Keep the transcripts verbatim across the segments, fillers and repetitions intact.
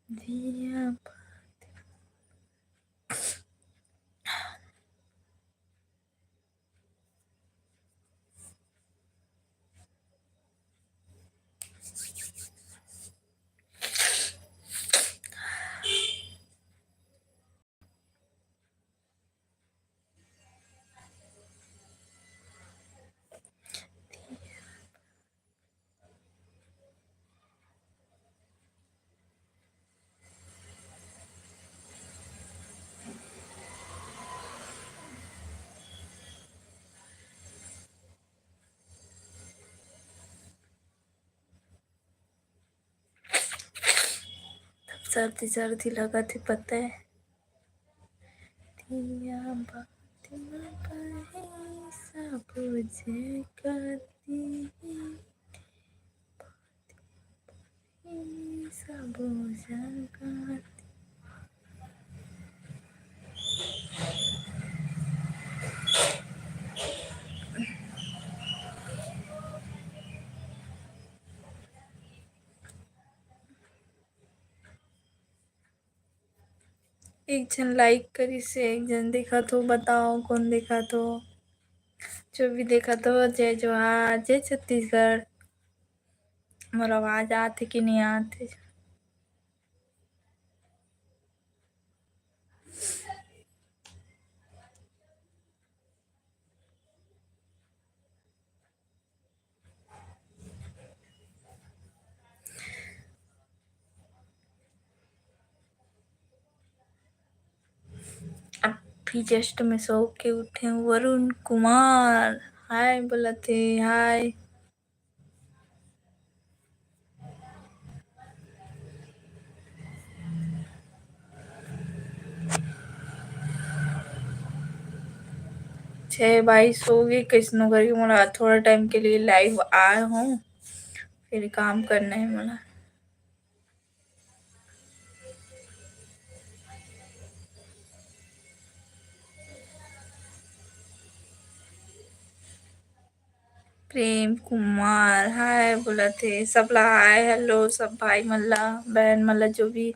जिया तब सर्दी सर्दी लगत हे, पता है। दिया बाती में बहे सबो जगती, बाती में बहे सबो जगती। एक झन like करिस हे, एक झन देखत हो, बताओ कोन देखत हो? जो भी देखत हो, जय जोहार, जय छत्तीसगढ़। मोर आवाज आत हे कि नहीं आत हे? अभी just मैं सो के उठे हूँ। वरुण कुमार hi बोलत हे, hi। छः बाईस हो गए, कैसनो करके मोला थोड़ा time के लिए live आए हूँ, फिर काम करना है मोला। प्रेम कुमार hi बोलत हे, सबला hi hello, सब भाई मन ला, बहन मन ला, जो भी।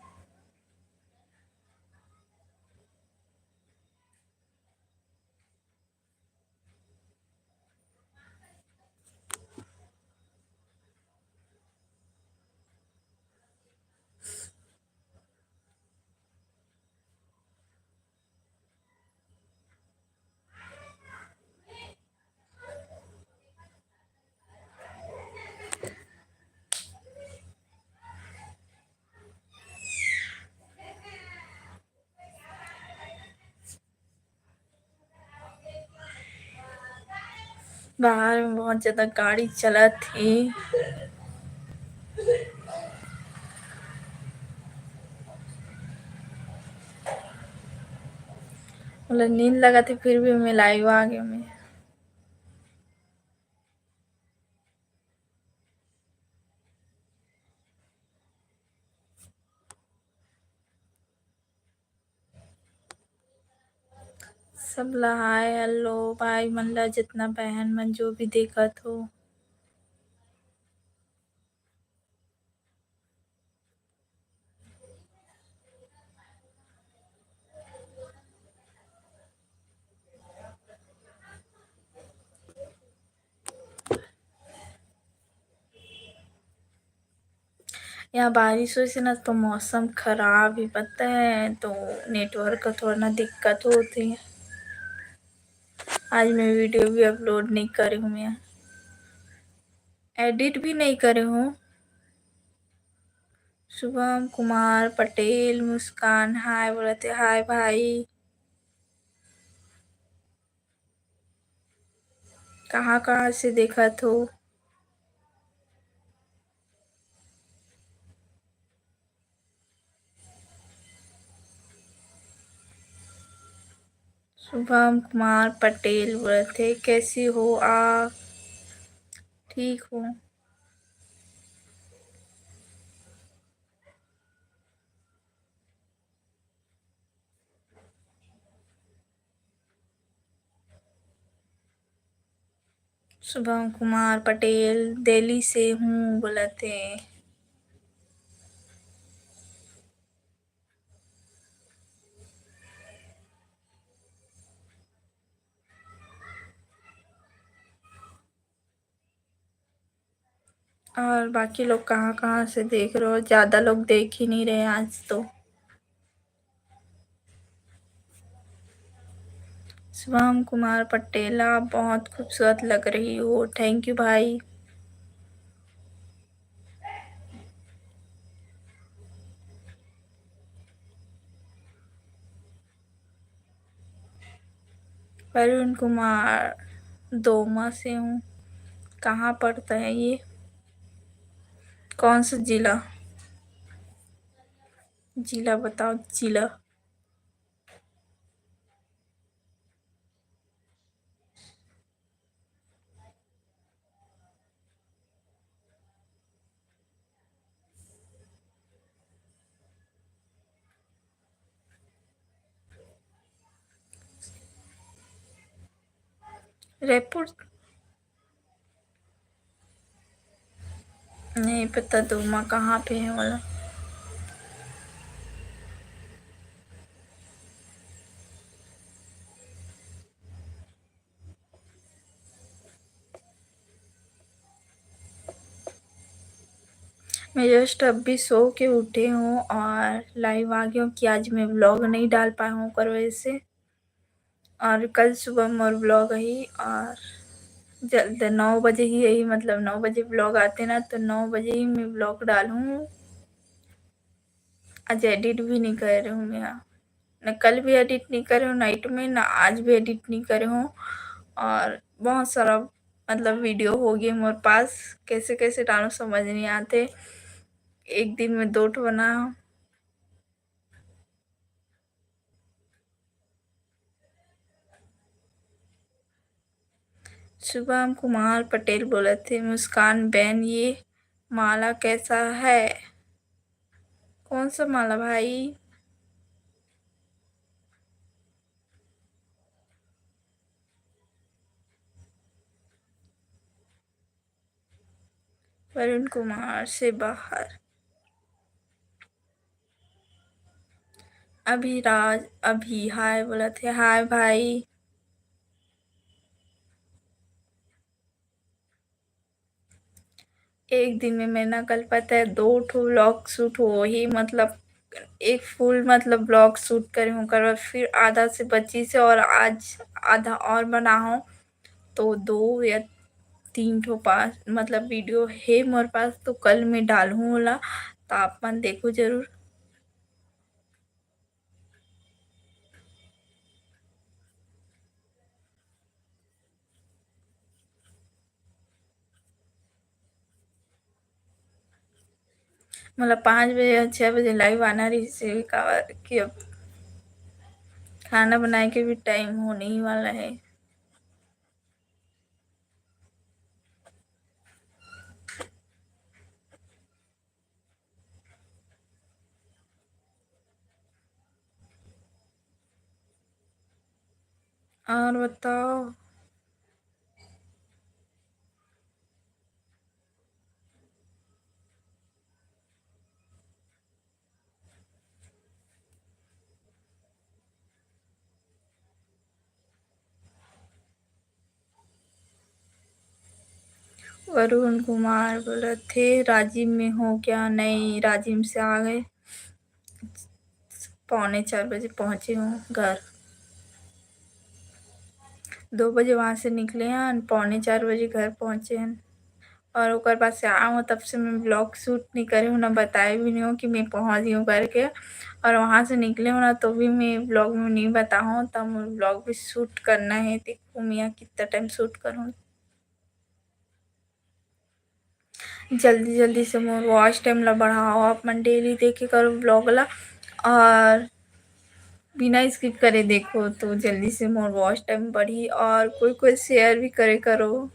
बाहर में बहुत ज्यादा गाड़ी चलत हे। मोला नींद लगत हे, फिर भी मैं live आ गया मैं। सबला hi hello, भाई मन ला, जितना बहन मन जो भी देखत हो। यहाँ बारिश होइस हे ना, तो मौसम खराब हे, पता है, तो network का थोड़ा ना दिक्कत होत हे। आज मैं video भी upload नहीं करे हूँ, मैं edit भी नहीं करे हूँ। शुभम कुमार पटेल मुस्कान hi बोलत हे, hi भाई। कहाँ कहाँ से देखत हो? शुभम कुमार पटेल बोलत हे, कैसी हो आप? ठीक हूँ। शुभम कुमार पटेल दिल्ली से हूँ बोलत हे। और बाकी लोग कहाँ-कहाँ से देख रहे हो? ज़्यादा लोग देख ही नहीं रहे आज तो। शुभम कुमार पटेल, आप बहुत खूबसूरत लग रही हो। Thank you भाई। वरुण कुमार, दोमा से हूँ। कहाँ पड़ता है ये? कौन सा जिला? जिला बताओ, जिला। रायपुर नहीं पता दोमा कहाँ पे है वाला। मैं just अभी सो के उठी हूँ और live आ गई हूँ कि आज मैं vlog नहीं डाल पाई हूँ ओकर वजह से। और कल सुबह मोर vlog ही और जल्द नौ बजे ही यही, मतलब नौ बजे vlog आते ना, तो नौ बजे ही मैं vlog डालूँ। आज edit भी नहीं करे हूँ मैं, ना कल भी edit नहीं करे हूँ night में, ना आज भी edit नहीं करे हूँ। और बहुत सारा मतलब video हो गए मोर पास, कैसे कैसे डालूँ समझ नहीं आते। एक दिन में दो ठो बना। शुभम कुमार पटेल बोलत हे, मुस्कान बहन, ये माला कैसा है? कौन सा माला भाई? वरुण कुमार से बाहर। अभिराज अभी hi बोलत हे, hi भाई। एक दिन में मैं ना कल पता है दो ठो vlog shoot हो ही, मतलब एक full मतलब vlog shoot करे हूँ, ओकर बाद फिर आधा से बची से और आज आधा और बना हूँ, तो दो या तीन ठो पास मतलब video हे मोर पास, तो कल मैं डालहूँ ओला, तो आप मन देखो जरूर। मतलब पाँच बजे या छः बजे live आना रहिस हे, काबर कि अब खाना बनाए के भी time होने ही वाला है। और बताओ। वरुण कुमार बोलत हे, राजिम में हो क्या? नहीं, राजिम से आ गए। पौने चार बजे पहुँचे हूँ घर। दो बजे वहाँ से निकले हन, पौने चार बजे घर पहुँचे हन। और ओकर बाद से आए हूँ, तब से मैं vlog shoot नहीं करे हूँ, ना बताए भी नहीं हूँ कि मैं पहुँच गई हूँ करके। और वहाँ से निकले हूँ ना, तो भी मैं vlog में नहीं बताऊँ, तब vlog भी shoot करना है। देखो मैं कितना time shoot करूँ। जल्दी जल्दी से मोर watch time ला बढ़ाओ, आप मन daily देखे करो vlog ला, और बिना skip करे देखो, तो जल्दी से मोर watch time बढ़ी, और कोई कोई share भी करे करो।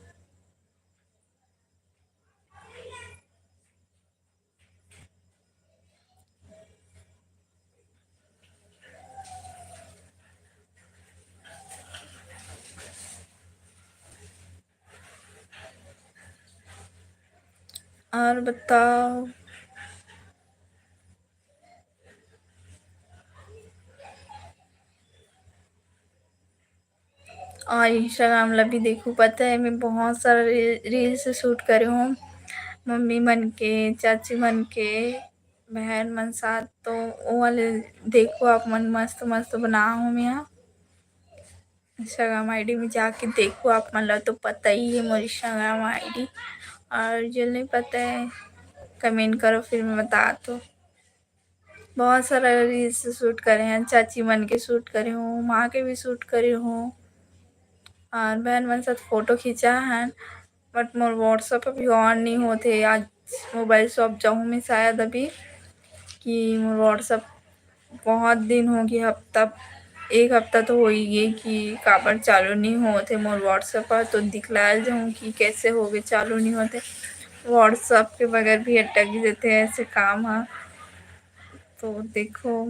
और बताओ। और Instagram ला भी देखो, पता है मैं बहुत सारा रील, reels shoot करे हूँ। मम्मी मन के, चाची मन के, बहन मन साथ, तो वो वाले देखो आप मन, मस्त मस्त बनाए हों मैं ह। Instagram ID में जाके देखो आप मन ला तो पता ही है मोर Instagram ID। और जो नहीं पता है, comment करो, फिर मैं बता तो। बहुत सारा reels shoot करे हैं, चाची मन के shoot करे हों, माँ के भी shoot करे हों, और बहन मन साथ photo खींचा है। But मोर WhatsApp अभी on नहीं होते। आज mobile shop जाऊँ मैं शायद अभी, कि मोर WhatsApp बहुत दिन हो गए, हफ्ता, एक हफ्ता तो हो ही गए कि काबर चालू नहीं होते मोर WhatsApp पर। तो दिखलायल जाऊँ कि कैसे हो गए चालू नहीं होते। WhatsApp के बगैर भी अटक जाते हैं ऐसे काम ह। तो देखो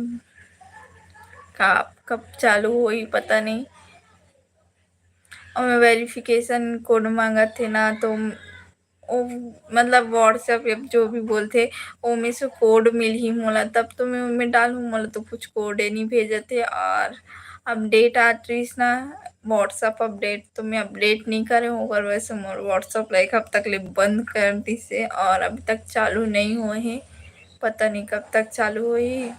का कब चालू होही, पता नहीं। और मैं verification code मांगत हे ना, तो ओ, मतलब WhatsApp या जो भी बोलथे, ओमे से code मिलही मोला, तब तो मैं ओमे डालहूँ, मोला तो कुछ code ए नहीं भेजत हे। और update आत रहिस ना, WhatsApp update, तो मैं update नहीं करे हूँ, ओकर वजह से मोर WhatsApp ला एक हफ्ता के लिए बंद कर दिस हे और अभी तक चालू नहीं होए हे, पता नहीं कब तक चालू होही।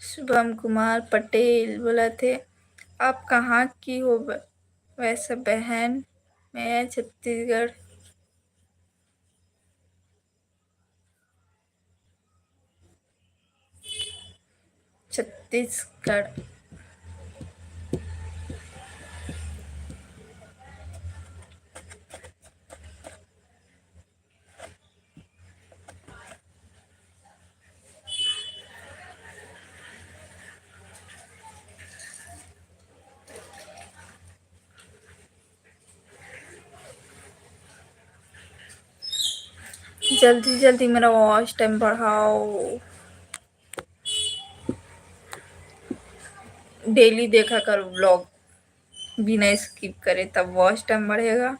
शुभम कुमार पटेल बोलत हे, "आप कहाँ की हो ब-, वैसे बहन?" मैं छत्तीसगढ़। छत्तीसगढ़। जल्दी जल्दी मेरा watch time बढ़ाओ। Daily देखा करो vlog, बिना skip करे, तब watch time बढ़ेगा।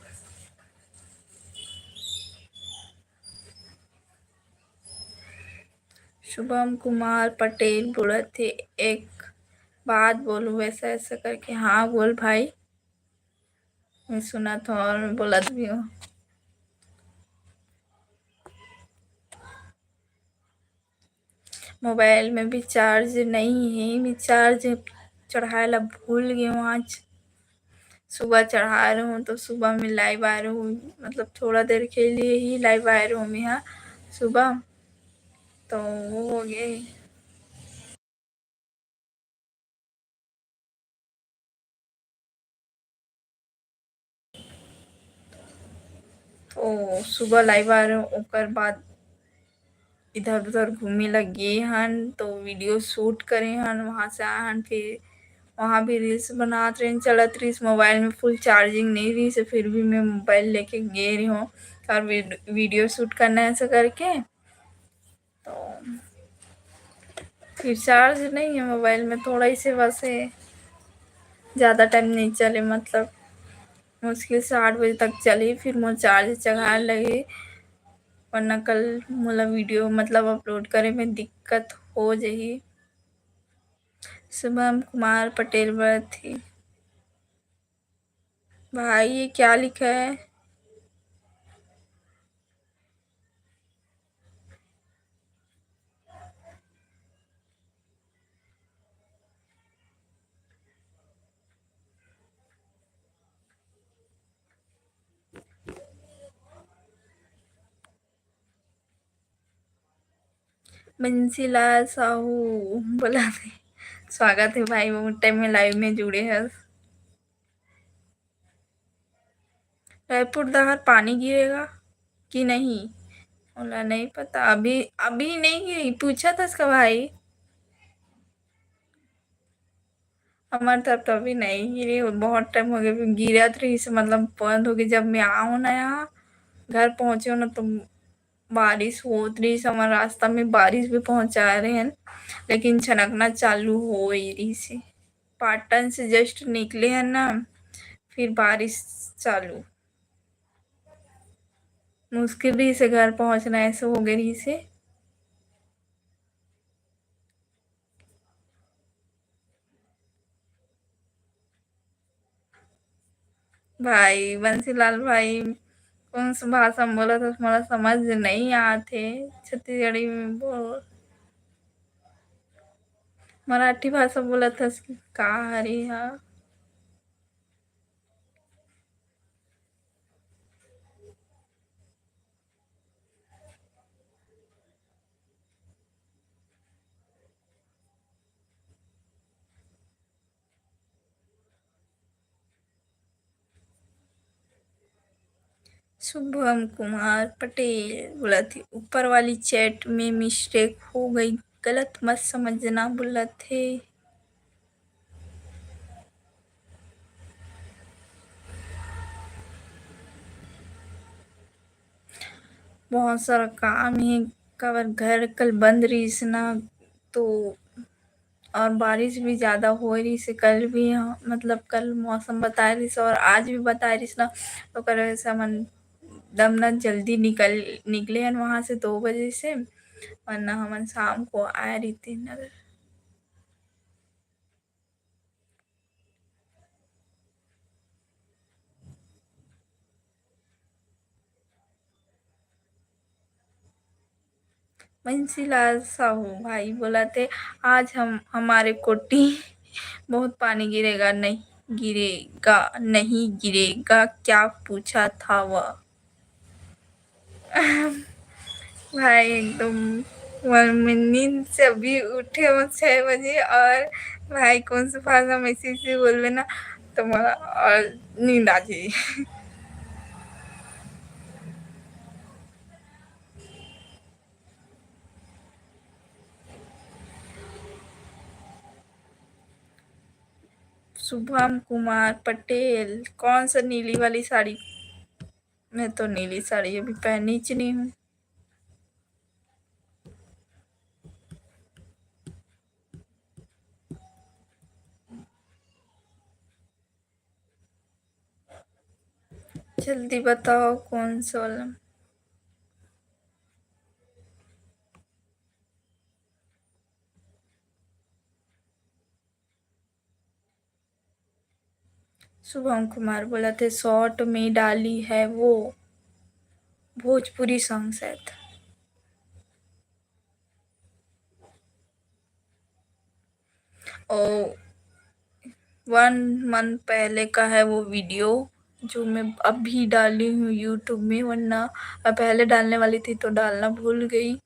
शुभम कुमार पटेल बोलत हे, "एक बात बोलूं, वैसा ऐसा करके।" हाँ, बोल भाई, मैं सुनत हूँ और मैं बोलत भी हूँ। Mobile में भी charge नहीं है, मैं charge चढ़ाए ला भूल गई हूँ। आज सुबह चढ़ाए रहूँ, तो सुबह में live आए रहूँ, मतलब थोड़ा देर के लिए ही live आए रहूँ मैं, हाँ, सुबह, तो वो हो गए। तो सुबह live आए रहूँ, ओकर बाद इधर उधर घूमे ला गे हन, तो video shoot करे हन, वहाँ से आए हन, फिर वहाँ भी reels बनात रहेन, चलत रहिस, mobile में full charging नहीं रहिस, फिर भी मैं mobile लेके गे रही हूँ और वीड-, video shoot करना है ऐसा करके। तो फिर charge नहीं है mobile में, थोड़ा ही से बस है, ज़्यादा time नहीं चले, मतलब मुश्किल से आठ बजे तक चली, फिर मोर charge चढ़ाए लगे, वरना कल मोला video मतलब upload करे में दिक्कत हो जाही। शुभम कुमार पटेल बरत ही। भाई, ये क्या लिखा है? बंसीलाल साहू बोला थे, स्वागत है भाई, बहुत time में live में जुड़े हस। रायपुर डहर पानी गिरेगा कि नहीं, ओला नहीं पता, अभी, अभी नहीं गिरी, पूछा था इसका भाई। हमारे तरफ तो अभी नहीं गिरी, बहुत time हो गया, गिरत रहिस, मतलब बंद हो गई। जब मैं आऊँ ना यहाँ, घर पहुँचे ना, तो बारिश होत रहिस, हमारे रास्ता में बारिश भी पहुँचा रहे हैं, लेकिन छनकना चालू हो ही रहिस। पाटन से just निकले हैं ना, फिर बारिश चालू। मुश्किल रहिस घर पहुँचना, ऐसे हो गए रहिस। भाई, बंसीलाल भाई, कोन से भाषा में बोलत हस, मोला समझ नइ आत हे। छत्तीसगढ़ी में बोल, मराठी भाषा बोलत हस कि का हरे हा? शुभम कुमार पटेल बोलत हे, "ऊपर वाली chat में mistake हो गई, गलत मत समझना," बोलत हे। बहुत सारा काम हे, काबर घर कल बंद रहिस ना, तो और बारिश भी ज्यादा होए रहिस हे कल भी, हाँ, मतलब कल मौसम बताए रहिस और आज भी बताए रहिस ना, तो ओकर वजह से हमन दम ना जल्दी निकल, निकले हन वहाँ से दो बजे से, वरना हमन शाम को आए रहितेन अगर। बंसीलाल साहू भाई बोलत हे, "आज हम, हमारे कोटी बहुत पानी गिरेगा, नहीं गिरेगा, नहीं गिरेगा, क्या पूछा था वह?" भाई एकदम, मैं नींद से अभी उठे हूँ छः बजे और भाई कोन से भाषा में ऐसे ऐसे बोलबे ना, तो मोला और नींद आ जाही। शुभम कुमार पटेल, कौन सा नीली वाली साड़ी? मैं तो नीली साड़ी अभी पहनी च नहीं हूँ। जल्दी बताओ कौन सा वाला। शुभम कुमार बोलत हे, "Short में डाली है वो भोजपुरी song शायद।" और one month पहले का है वो video, जो मैं अभी डाली हूँ YouTube में, वरना मैं पहले डालने वाली थी तो डालना भूल गई।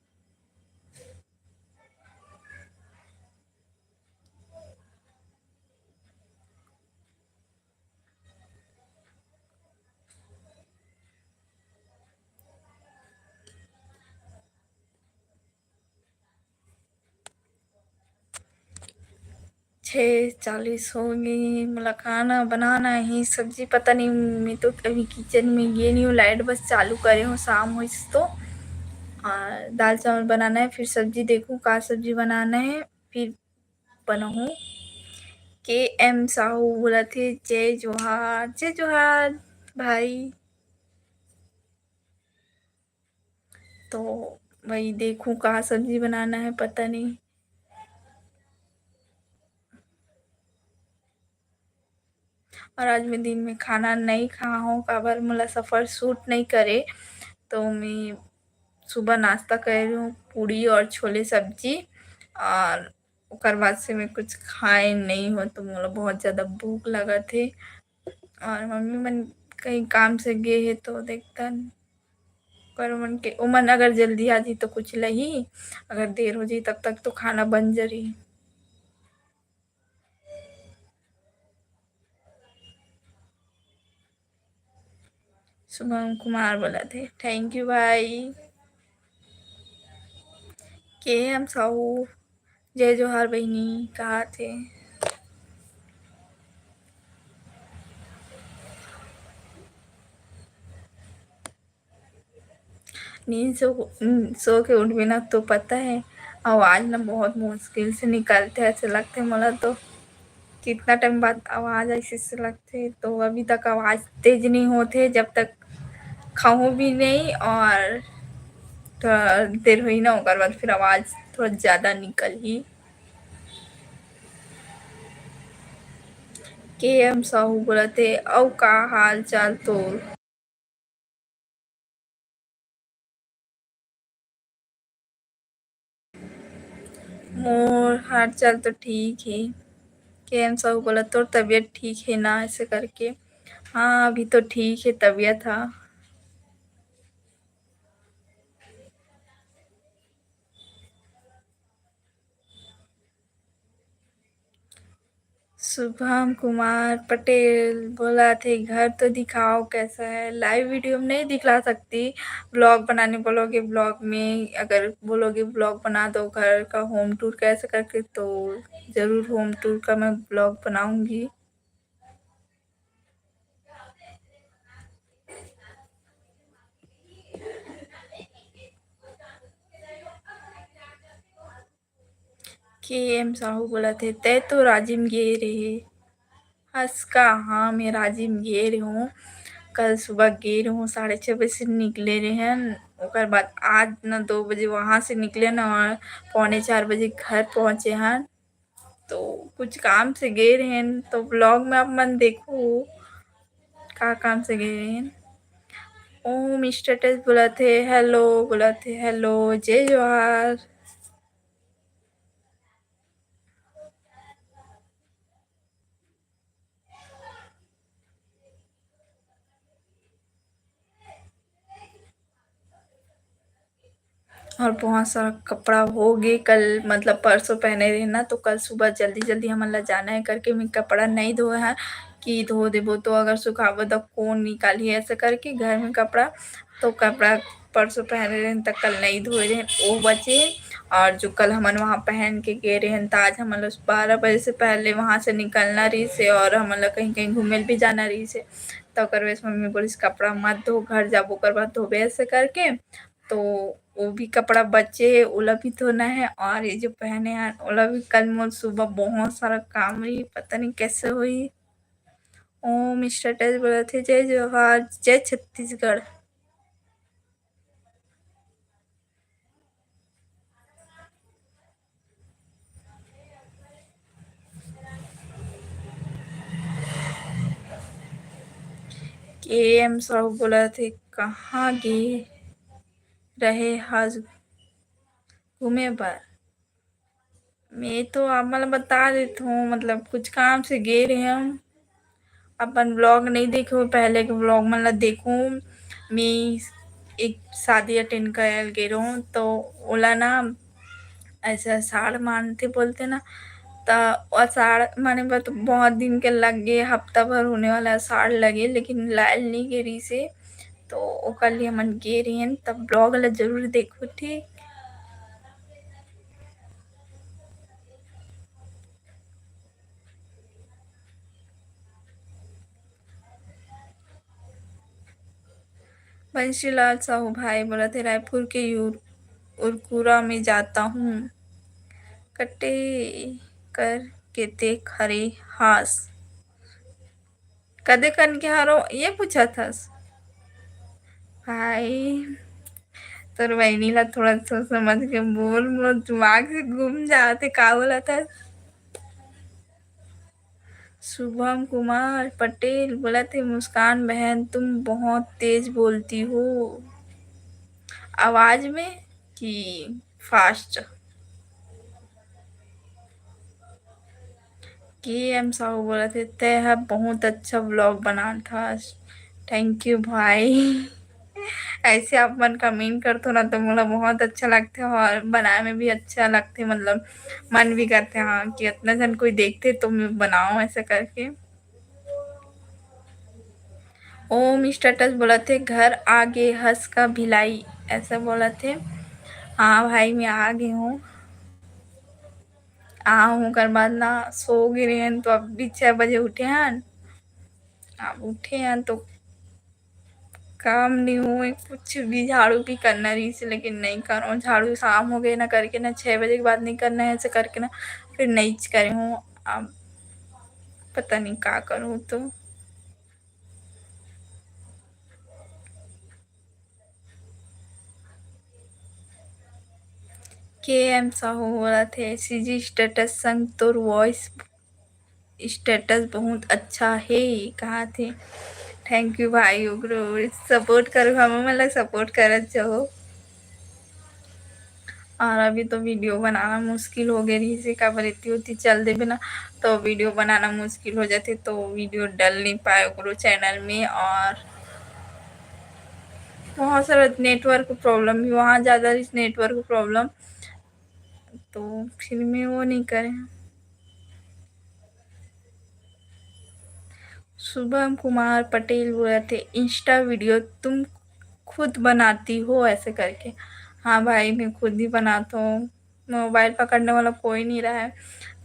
छः चालीस हो गई, मोला खाना बनाना है, सब्जी पता नहीं, मैं तो अभी kitchen में गए नहीं हूँ, light बस चालू करे हूँ, शाम होइस तो। और दाल चावल बनाना है, फिर सब्जी देखूँ का सब्जी बनाना है, फिर बनाहूँ। के एम साहू बोलत हे, "जय जोहार।" जय जोहार भाई। तो वही देखूँ का सब्जी बनाना है, पता नहीं। और आज मैं दिन में खाना नहीं खा हूँ, काबर मोला सफर suit नहीं करे, तो मैं सुबह नाश्ता करे हूँ, पूड़ी और छोले सब्जी, और ओकर बाद से मैं कुछ खाए नहीं हूँ, तो मोला बहुत ज्यादा भूख लगत हे। और मम्मी मन कहीं काम से गे हे, तो देखतन ओकर मन के, ओमन अगर जल्दी आ जी तो कुछ लही, अगर देर हो जी तब तक तो खाना बन जरी। शुभम कुमार बोलत हे, "Thank you भाई।" के एम साहू, "जय जोहार बहिनी," कहात हे। नींद सो, सो के उठबे ना, तो पता है, आवाज ना बहुत मुश्किल से निकलथे, ऐसे लगथे मोला तो कितना टाइम बाद आवाज ऐसे से लगथे। तो अभी तक आवाज तेज नहीं होथे, जब तक खाहूं भी नहीं और थोड़ा देर होही ना, ओकर बाद फिर आवाज थोड़ा ज्यादा निकलही। के एम साहू बोलत हे, "अउ का हाल चाल तोर?" मोर हाल चाल तो ठीक हे। के एम साहू बोला, "तोर तबीयत ठीक हे ना?" ऐसे करके। हाँ, अभी तो ठीक हे तबीयत हा। शुभम कुमार पटेल बोलत हे, "घर तो दिखाओ कैसा है?" लाइव वीडियो में नहीं दिखला सकती, व्लॉग बनाने बोलोगे, व्लॉग में अगर बोलोगे व्लॉग बना दो घर का होम टूर कैसे करके, तो ज़रूर होम टूर का मैं व्लॉग बनाऊंगी। के एम साहू बोलत हे, "तै तो राजिम गे रहे हस का?" हाँ, मैं राजिम गे रहे हूँ। कल सुबह गे रहे हूँ, साढ़े छः बजे से निकले रहे हैं। ओकर बाद आज न दो बजे वहाँ से निकले न, और पौने चार बजे घर पहुँचे हैं। तो कुछ काम से गे रहे हैं, तो व्लॉग में आप मन देखो का काम से गे रहे हैं। ओम स्टेटस बोलत हे, "हेलो" बोलत हे, "हेलो, जय जोहार।" और बहुत सारा कपड़ा हो गे, कल मतलब परसों पहने रहे ना, तो कल सुबह जल्दी जल्दी हमन ला जाना है करके मैं कपड़ा नहीं धोए हैं कि धो देबो तो अगर सुखाबो तो कौन निकाली, ऐसे करके घर में कपड़ा। तो कपड़ा परसों पहने रहे त कल नहीं धोए रहे, वो बचे। और जो कल हमन वहाँ पहन के गए रहे त आज हमन ला बारह बजे से पहले वहाँ से निकलना रही से और हमन ला कहीं कहीं घूमे भी जाना रही से। तो ओकर वजह से मम्मी बोलिस, "कपड़ा मत धो, घर जाबो ओकर बाद धोबे," ऐसे करके। तो वो भी कपड़ा बचे, ओला भी धोना है। और ये जो पहने हैं ओला भी, कल मोर सुबह बहुत सारा काम रही, पता नहीं कैसे हुई। ओम स्टेटस बोलत हे, "जय जोहार, जय छत्तीसगढ़।" के एम साहू बोलत हे, "कहाँ गे रहे हस घूमे बर?" मैं तो आप मन ला बता देत हूँ, मतलब कुछ काम से गे रहे हम, अपन व्लॉग नहीं देखे हो, पहले के व्लॉग मन ला देखो। मैं एक शादी अटेंड करे गे रहूँ, तो ओला ना ऐसा अषाढ़ मानथे बोलथे ना, त अषाढ़ माने बर तो बहुत दिन के लग गे, हफ्ता भर होने वाला अषाढ़ लगे, लेकिन लायल नहीं गे रही से, तो ओकर लिए हमन गे रहेन, तब व्लॉग ला जरूर देखो, ठीक। बंशीलाल साहू भाई बोलत हे, "रायपुर के यू-, उरकुरा में जाता हूँ, कटे कर के देख हरे हास।" कदे कन के हरो, ये पूछत हस? भाई, तोर बहिनी ला थोड़ा सोच समझ के बोल, मोर दिमाग से घूम जात हे, का बोलत हस? शुभम कुमार पटेल बोलत हे, "मुस्कान बहन, तुम बहुत तेज बोलती हो, आवाज में कि फास्ट?" के एम साहू बोलत हे, "तै ह बहुत अच्छा व्लॉग बनात हस।" Thank you भाई। ऐसे आप मन कमेंट करथो ना, तो मोला बहुत अच्छा लगथे और बनाए में भी अच्छा लगथे, मतलब मन भी करथे, हाँ, कि अतना झन कोई देखथे तो मैं बनाऊँ ऐसा करके। ओम स्टेटस बोलत हे, "घर आ गे हस का भिलाई?" ऐसा बोलत हे। हाँ भाई, मैं आ गे हूँ। आ हूँ, ओकर बाद ना सो गे रहेन, तो अभी छः बजे उठे हन। अब उठे हन तो काम नहीं हुए, कुछ भी, झाड़ू भी करना रहिस, लेकिन नहीं करो। झाड़ू शाम हो गए ना करके ना, छः बजे के बाद नहीं करना है ऐसे करके ना, फिर नहीं करे हूँ। अब पता नहीं का करूँ तो। के एम साहू बोलत हे, "सीजी स्टेटस संग तोर वॉइस status बहुत अच्छा हे, कहा थे। Thank you भाई, ओकरो support करो, हम मन ला support करत जाओ। और अभी तो video बनाना मुश्किल हो गए रहिस हे, काबर एती ओती चल देबे ना, तो video बनाना मुश्किल हो जाथे, तो video डल नहीं पाए ओकरो channel में। और बहुत सारा network problem भी, वहाँ ज़्यादा रहिस network problem, तो फिर मैं वो नहीं करे। शुभम कुमार पटेल बोलत हे, Insta video तुम खुद बनाती हो, ऐसे करके। हाँ भाई, मैं खुद ही बनाता हूँ, mobile पकड़ने वाला कोई नहीं रहा है।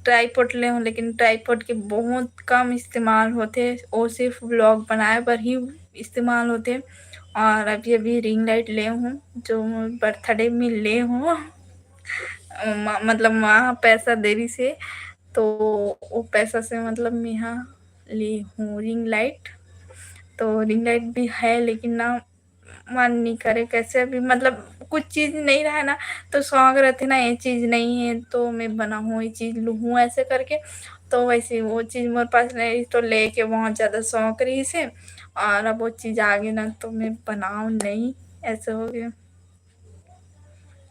Tripod ले हूँ, लेकिन tripod के बहुत कम इस्तेमाल होथे, वो सिर्फ vlog बनाए बर ही इस्तेमाल होथे। और अभी अभी ring light ले हूँ, जो birthday में ले हूँ। म-, मतलब माँ पैसा दे रहिस हे, तो वो पैसा से मतलब मेहा ले हूँ ring light। तो ring light भी है, लेकिन ना मन नहीं करे, कैसे अभी मतलब कुछ चीज़ नहीं रहा ना, तो शौक रहथे ना, ये चीज़ नहीं है तो मैं बनाऊँ, ये चीज़ लूँ, ऐसे करके। तो वैसे वो चीज़ मोर पास नहीं, तो लेके बहुत ज़्यादा शौक रहिस हे, और अब वो चीज़ आ गे ना, तो मैं बनाऊँ नहीं, ऐसे हो गया।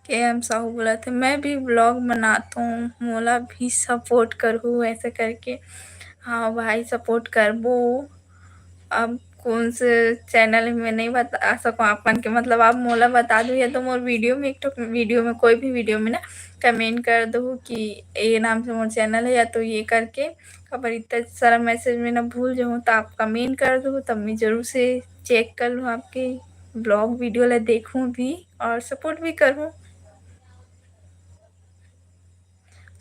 के एम साहू बोलत हे, मैं भी vlog बनात हूँ, मोला भी support करहू, ऐसे करके। हाँ भाई, support करबो। अब कौन से channel में नहीं बता सकूँ आप मन के, मतलब आप मोला बता दो, या तो मोर video में, एक ठो video में, कोई भी video में ना comment कर दो कि ये नाम से मोर channel है, या तो ये करके, काबर इतना सारा message में ना भूल जाऊँ, तो आप comment कर दो, तब मैं जरूर से check कर लूँ, आपके vlog video ला देखूँ भी और support भी करहूँ।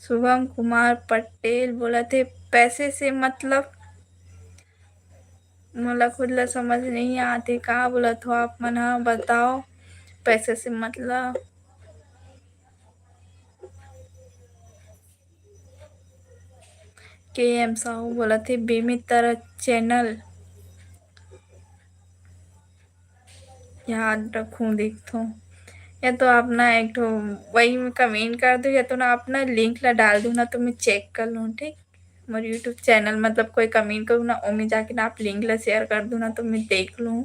शुभम कुमार पटेल बोलत हे, पैसे से मतलब? मोला खुद ला समझ नहीं आते, का बोलत हो आप मन ह, बताओ, पैसे से मतलब? के एम साहू बोलत हे, बेमितरा channel। याद रखूँ, देखथों, या तो आप ना एक ठो वही में comment कर दो, या तो ना आप ना link ला डाल दो ना, तो मैं check कर लूँ, ठीक? मोर YouTube channel, मतलब कोई comment करूँ ना, ओमे जाके ना आप link ला share कर दो ना, तो मैं देख लूँ।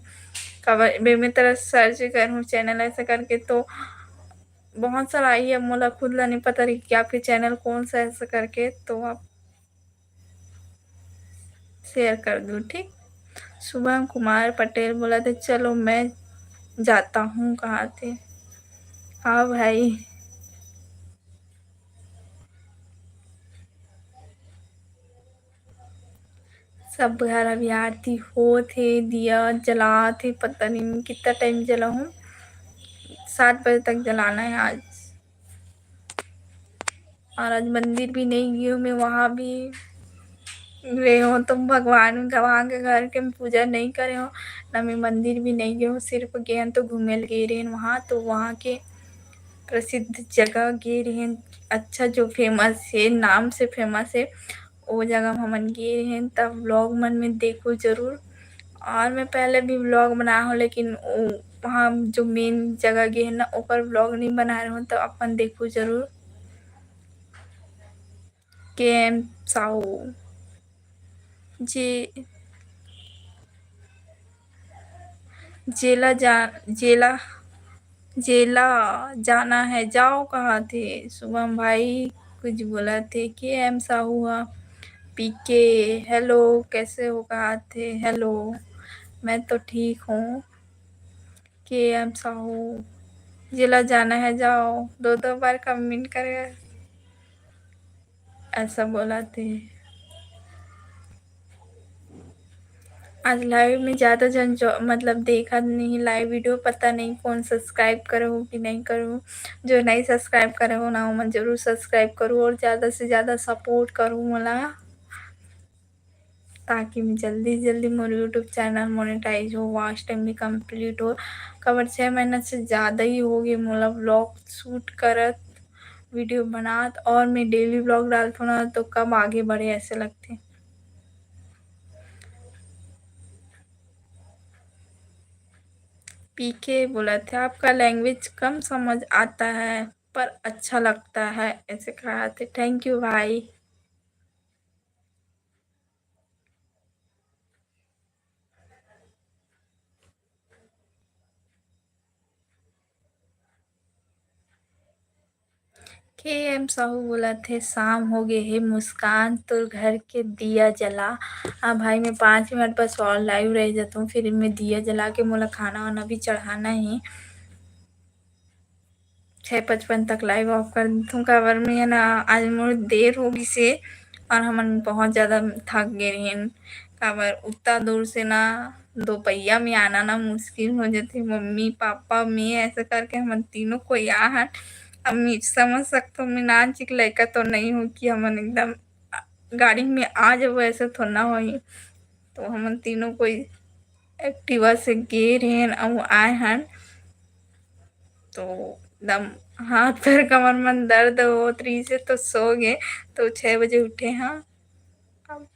काबर बेमितरा search करूँ channel ऐसा करके, तो बहुत सारा आई है, मोला खुद ला नहीं पता रही कि आपके channel कौन सा ऐसा करके, तो आप share कर दो, ठीक? शुभम कुमार पटेल बोलत हे, चलो मैं जाता हूँ, कहा थे। हाँ भाई, सब घर अभी आरती होत हे, दिया जलात हे, पता नहीं कितना time जलाहूँ, सात बजे तक जलाना है आज। और आज मंदिर भी नहीं गई हूँ मैं, वहाँ भी गए हूँ तो भगवान, वहाँ के घर के पूजा नहीं करे हूँ, ना मैं मंदिर भी नहीं गए हूँ, सिर्फ गए हन तो घूमे ल गए रहेन वहाँ, तो वहाँ के प्रसिद्ध जगह गए रहेन, अच्छा जो famous है, नाम से famous है, वो जगह में हमन गए रहेन, तब vlog मन में देखो जरूर। और मैं पहले भी vlog बनाए हूँ, लेकिन वो, वहाँ जो main जगह गए हैं ना, ओकर vlog नहीं बनाए रहूँ, तो अपन देखो जरूर। के एम साहू जी, जेला जा, जेला, जेला जाना है जाओ, कहा थे शुभम भाई, कुछ बोला थे के एम साहू हा। पीके, hello, कैसे हो, कहा थे hello, मैं तो ठीक हूँ। के एम साहू, जेला जाना है जाओ, दो दो बार comment करे, ऐसा बोला थे। आज live में ज़्यादा झन जो, मतलब, देखत नहीं live video, पता नहीं कौन subscribe करे हो कि नहीं करे हो। जो नहीं subscribe करे हो ना, ओमन जरूर subscribe करो और ज़्यादा से ज़्यादा support करो मोला, ताकि मैं जल्दी से जल्दी मोर YouTube channel monetize हो, watch time भी complete हो। काबर छः महीना से ज़्यादा ही हो गए मोला vlog shoot करत, video बनात, और मैं daily vlog डालथों ना, तो कब आगे बढ़े ऐसे लगथे। पीके बोला थे, आपका language कम समझ आता है पर अच्छा लगता है, ऐसे कहा थे। Thank you भाई। के एम साहू बोलत हे, "शाम हो गे हे मुस्कान, तोर घर के दिया जला।" हाँ भाई, मैं पाँच मिनट बस और live रह जाता हूँ, फिर मैं दिया जला के मोला खाना वाना भी चढ़ाना हे। छः पचपन तक live off कर देथों, काबर में है ना, आज मोर देर हो गिस हे और हमन बहुत ज़्यादा थक गे रहेन, काबर उतना दूर से ना दो पहिया में आना ना मुश्किल हो जाथे। मम्मी, पापा, मैं ऐसा करके हमन तीनों कोई आ हन। अब मैं समझ सकथों, मैं नान चिक लइका तो नहीं हूँ कि हमन एकदम गाड़ी में आ जाबो, ऐसा थोड़ा ना होही। तो हमन तीनों कोई Activa से गे रहेन, अउ आए हन। तो एकदम हाथ पैर कमर मन दर्द होत रहिस हे, तो सो गे, तो छः बजे उठे हाँ। अब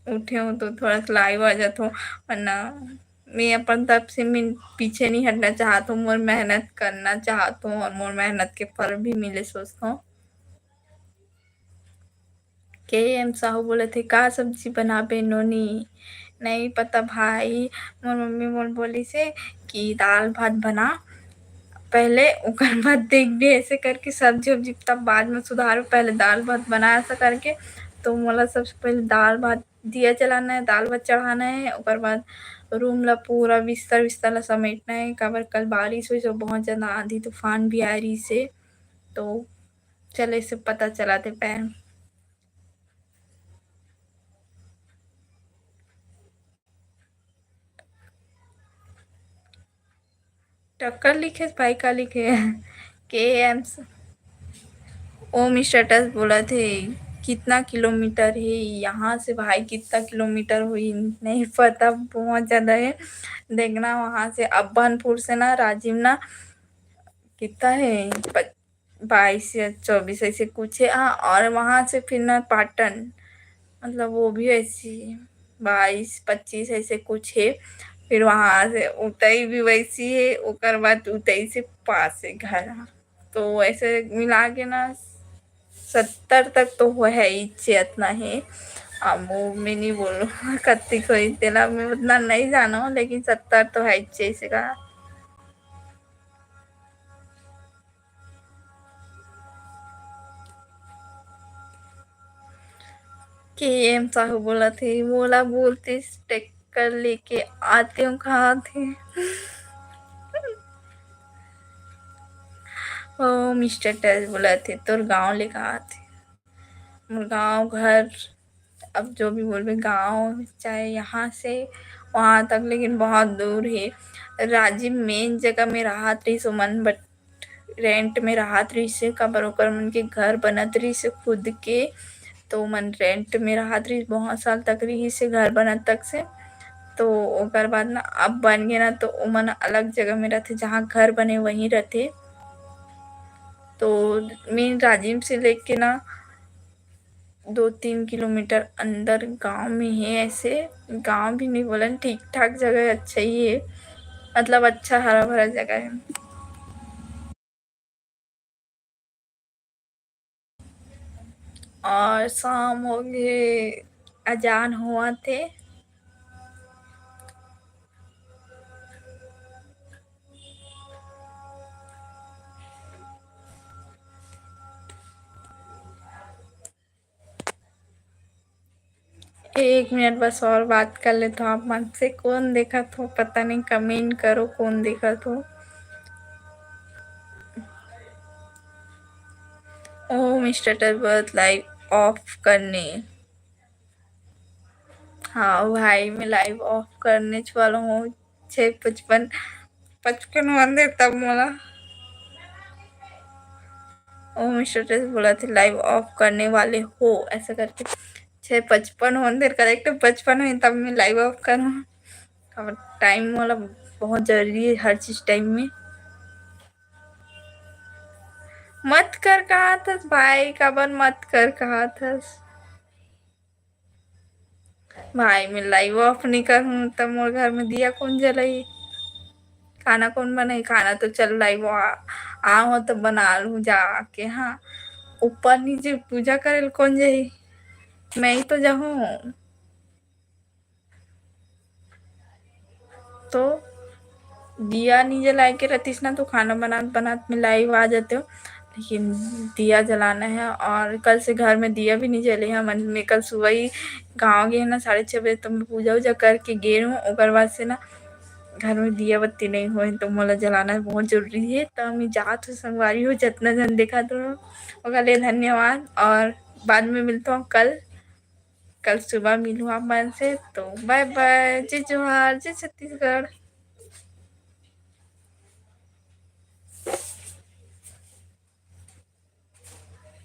उठे हूँ तो थोड़ा सा live आ जात हूँ, वरना मैं अपन तरफ से मैं पीछे नहीं हटना चाहत हूँ, मोर मेहनत करना चाहत हूँ और मोर मेहनत के फल भी मिले सोचत हूँ। के एम साहू बोलत हे, "का सब्जी बनाबे नोनी?" नहीं पता भाई, मोर मम्मी मोर बोलिस हे कि दाल भात बना पहले, ओकर बाद देखबे, ऐसे करके सब्जी उब्जी तब बाद में सुधारो, पहले दाल भात बना, ऐसा करके। तो मोला सबसे पहले दाल भात दिया जलाना है, दाल भात चढ़ाना है, ओकर बाद room ला पूरा बिस्तर विस्तर ला समेटना है, काबर कल बारिश हुई, तो बहुत ज़्यादा आंधी तूफान भी आ रही से। तो चले, से पता चलाते पैर। टक्कर लिखे भाई, का लिखे? के एम स-, ओम स्टेटस बोलत हे, "कितना किलोमीटर हे यहाँ से भाई, कितना किलोमीटर होही?" नहीं पता, बहुत ज़्यादा हे। देखना वहाँ से अब्बनपुर से ना राजिम ना कितना हे, प-, बाईस या चौबीस ऐसे कुछ हे। हाँ, और वहाँ से फिर ना पाटन, मतलब वो भी ऐसी बाईस पच्चीस ऐसे कुछ हे। फिर वहाँ से उतई भी वैसी हे, ओकर बाद उतई से पास हे घर। हाँ, तो ऐसे मिला के ना सत्तर तक तो हो है ही छे, अतना हे। अब वो मैं नहीं बोलूँ कत्ती कोई तेला मैं उतना नहीं जाना हूँ, लेकिन सत्तर तो है ही छे, ऐसे का। के एम साहू बोलत हे, "मोला बोलतिस ट्रैक्टर लेके आते हूँ," कहाथे। ओ मिस्टर टच बोलत हे, "तोर गाँव ले कहाथे।" मोर गाँव घर, अब जो भी बोलबे, गाँव चाहे यहाँ से वहाँ तक, लेकिन बहुत दूर हे। राजिम main जगह में रहत रहिस ओमन, but rent में रहत रहिस हे, काबर ओकर मन के घर बनत रहिस हे खुद के, तो ओमन rent में रहत रहिस, बहुत साल तक रहिस हे घर बनत तक से। तो ओकर बाद ना अब बन गे ना, तो ओमन अलग जगह में रहिथे, जहाँ घर बने वहीं रहिथे। तो main राजिम से लेके ना दो तीन किलोमीटर अंदर गांव में हे, ऐसे गांव भी नहीं बोलन, ठीक ठाक जगह हे, अच्छा ही हे, मतलब अच्छा हरा भरा जगह हे। और शाम हो गे, अजान होवत हे। एक मिनट बस और बात कर लेथों आप मन से। कौन देखत हो पता नहीं, comment करो कौन देखत हो। ओ मिस्टर टर्बत, live off करने। हाँ भाई, मैं live off करने वाला हूँ। छः पचपन, पचपन होन दे तब मोला। ओ मिस्टर टर्बत बोलथे live off करने वाले हो, ऐसा करके। छः पचपन होन दे, correct पचपन होही तब मैं live off करूँ। अब time मोला बहुत जरूरी हे हर चीज time में। मत कर कहाथस भाई, काबर मत कर कहाथस? भाई, मैं live off नहीं करूँ, तब मोर घर में दिया कौन जलाई? खाना कौन बनाई? खाना तो चल live आ, आ हो तो बना लूँ जाके। हाँ, ऊपर नीचे पूजा करे ल कौन जाही? मैं ही तो जाहूँ। तो दिया नहीं जलाए के रहतीस ना, तो खाना बनात बनात में live आ जाते हो। लेकिन दिया जलाना है। और कल से घर में दिया भी नहीं जले है। मैं कल सुबह ही गाँव गे ना, साढ़े छः बजे, तो मैं पूजा उजा करके गे हूँ। ओकर बाद से ना घर में दिया बत्ती नहीं होए, तो मोला जलाना बहुत जरूरी है। तो मैं जात हूँ संगवारी हो, जितना जन देखा तो ओकर लिए धन्यवाद, और बाद में मिलता हूँ कल। कल सुबह मिलूँ आप मन से। तो बाय बाय, जय जोहार, जय छत्तीसगढ़।